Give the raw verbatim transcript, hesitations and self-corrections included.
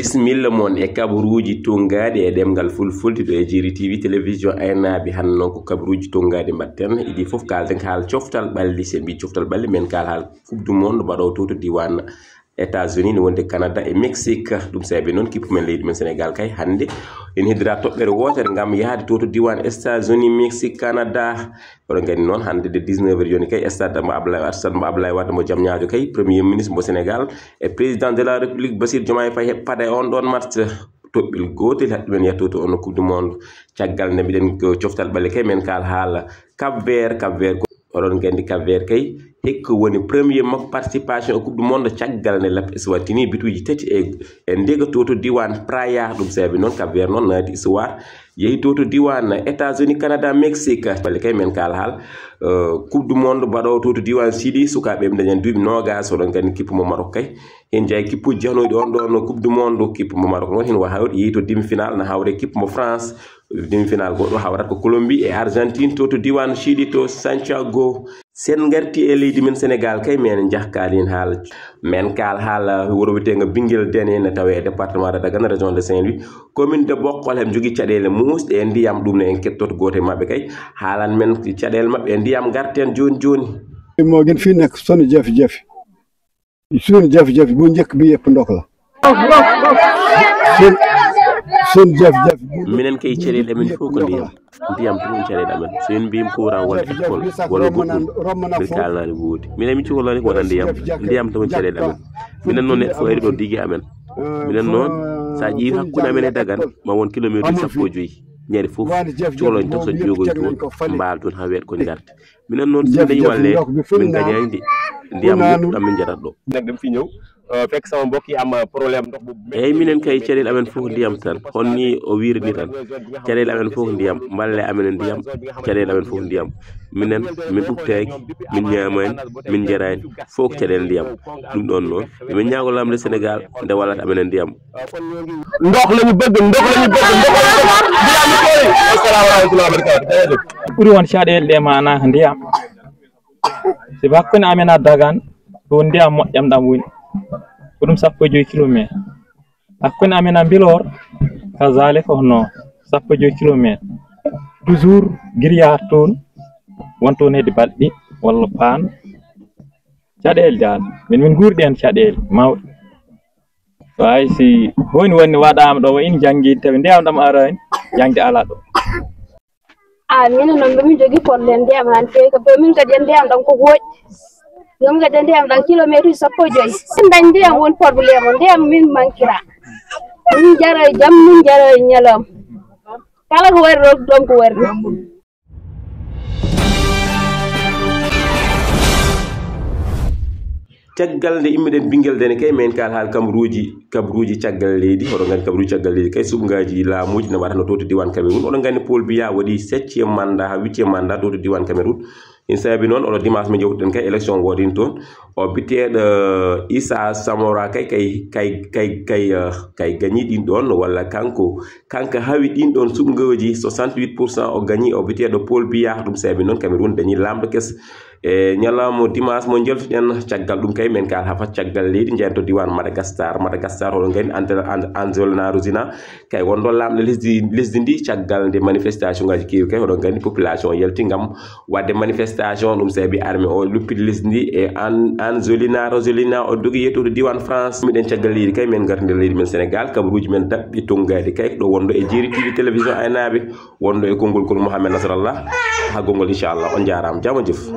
Bisimilla mon e kabaruuji tonngaaɗi e ɗemngal fulfulde ɗo e Jeeri T V télévision aynaaɓe. Hannde noon ko kabaruuji tonngaaɗi mbaɗten. Idii fof kaalden ko haala coftal ɓalli. So en mbii coftal ɓalli, men kaal haala Coupe du Monde mbaɗo to to diiwaan États-Unis, ne wonde Canada e Mexique. Ɗum saabi noon kippu men leydi men Sénégal kay hannde ene heddira toɓɓere wootere ngam yahde to to diiwaan États-Unis, Mexique, Canada. Oɗon nganndi noon hannde de dix-neuf heures yoni kay stade mo Ablaye, stade mo Ablaye Wade mo Diamniadio kay, premier ministre mo Sénégal e président de la République Bassirou Diomaye Faye heɓ paada e on ɗon match. Toɓɓel gootel haɗi men yettoto on Coupe du Monde. Caggal nde mbiɗen ko coftal ɓalli kay men kaal haala Cap Vert, Cap Vert ko oɗon nganndi Cap Vert kay hikka woni premier makko participation e Coupe du Monde caggal nde Lap Eswatini bituuji tati e, e ndega to to diiwaan Praia. Ɗum saabi noon Cap Vert noon naati histoire, yehi to to diiwaan États-Unis, Canada, Mexique. Ɓalli kay men kaal haal, euh, Coupe du Monde mbaɗo to to diiwaan Chili, sukaaɓe ɓe dañan duuɓi noogas, oɗon nganndi kippu mo Maroc kay. Heen jeyi kippuuji jehnooɗi on ɗon Coupe du Monde, kippu mo Maroc noon heen wa hawri, yehi to demi-finale, na hawre kippu mo France. Demi-finale goɗɗo hawrat ko Colombie e Argentine to to diiwaan Chili to Santiago. Sen ngarti e leydi men Sénégal kay, men njah kaal heen haala. Men kaal haala wuro wiyeteengo Bingel Dene, ne tawee e département de Dagana, région de Saint-Louis, commune de Bokhol, hem jogii caɗeele muusɗe e ndiyam, ɗum ne en kettoto gooto e maɓɓe kay, haalan men caɗeele maɓɓe e ndiyam, ngarten jooni jooni. Mo gen fii nekk sonn jafe-jafe. Suñu jafe-jafe bu njëkk bi yëpp ndox la. Suñ, suñ jafe-jafe bu Minen kay caɗeele amen fof ko ndiyam. Ndiyam tan woni caɗeele amen. So en mbiyii courant walla école walla goɗɗum, min kaalanaani ko woodi. Minen mi cukalani ko wona ndiyam. Ndiyam tan woni caɗeele amen. Minen noon neɗɗo fof ari ɗo digi amen. Minen noon, so a ƴeewi hakkunde amen e Dagan, ma won kilometre sappo e joyi. Ñande fof, cukalon tan so jogoy toon, mbaal toon haa weeɗa ko ngarta. Minen noon, so min dañi walle, min gañaani de. Ndiyam yettuɗam min njarat ɗo. Nag dem fi ñëw, euh, fekk sama mbokk yi am, euh, problème ndox bu metti. Eeyi, minen kay caɗeele amen fof ndiyam tan. Hol ni o wiiri ni tan. Caɗeele amen fof ndiyam, mballe amen e ndiyam, caɗeele amen fof ndiyam. Minen, min ɓuttaaki, min ñaamaani, min njaraani, fof ko caɗeele ndiyam. Ɗum ɗoon noon, emin ñaago Laamɗo Sénégal nde wallata amen e ndiyam. Ndox la ñu bëgg, ndox la ñu bëgg, ndox la ñu bëgg. Ndiyam bi tooy. Assalaamu alaykum wa rahmatullahi wa barakaatuh. Ɓuri won caɗeele ɗe maanaa ko ndiyam. Sibu hakkunde amen e Dagan, ɗo ndiyam moƴƴam ɗam woni. Ko ɗum sappo e joyi kilometer. Hakkunde amen e Mbilor, kazaalika ko noon, sappo e joyi kilometer. Toujours gila yaha toon, won toon hedde balɗe walla paan. Caɗeele dal, min, min nguurdi heen caɗeele mawɗe. Waay si woni woni waɗaama ɗo, wa in janngi tawi ndiyam ɗam araani, jaŋde alaa ɗo. A, minen noon, min njogii problème ndiyam haa no feewi, ko min kadi en ndiyam ɗam ko woƴ. Min kadi en ndiyam ɗam kilometre sappo e joyi. Min dañ ndiyam woni problème o, ndiyam min mankira. Min njaroy jam, min njaroy ñalawma. Kala ko wari ɗo, ɗon ko wari ɗum. Caggal nde immiɗen Bingel Dene kay, men kaal haal kabaruuji, kabaruuji caggal leydi. Oɗon nganndi kabaruuji caggal leydi kay, suɓngaaji laamuuji ne waɗatno to to diiwaan Cameroun. Oɗon nganndi Paul Biya waɗi septième mandat haa huitième mandat to to diiwaan Cameroun. Ina saabi noon, oɗo dimanche mo njewtuɗen kay, élection woodin toon. O biteeɗo Issa Samora kay, kay, kay, kay, kay, eh, kay gañi ɗin ɗoon, walla kanko, kanko hawi ɗin ɗoon suɓngooji, soixante-huit pour cent o gañi, o biteeɗo Paul Biya. Ɗum saabi noon, Cameroun dañi laamɗo keso. E ñalawma dimanche mo njaltuɗen, caggal ɗum kay, men kaal haa fat caggal leydi, njeyen to diiwaan Madagascar. Madagascar, oɗon nganndi Ante-, An-, Anzolina Rosina, kay wonɗo laamɗo lesdi, lesdi ndi, caggal nde manifestation ngaaji keewi kay, oɗon nganndi population yalti ngam waɗde manifestation. Ɗum saabi armée o luppiti lesdi ndi e An-, Anzolina Rosina, o dogi yettude diiwaan France. Miɗen caggal leydi kay, men ngarti nder leydi men Sénégal, kabaruuji men daɓɓi tonngaaɗi kay, ɗo wonɗo e Jeeri T V télévision aynaaɓe. Wonɗo e konngol kon Mouhamed Nasrallah. Haa gonngol, inchallah. On njaaraama. Jaama jëf.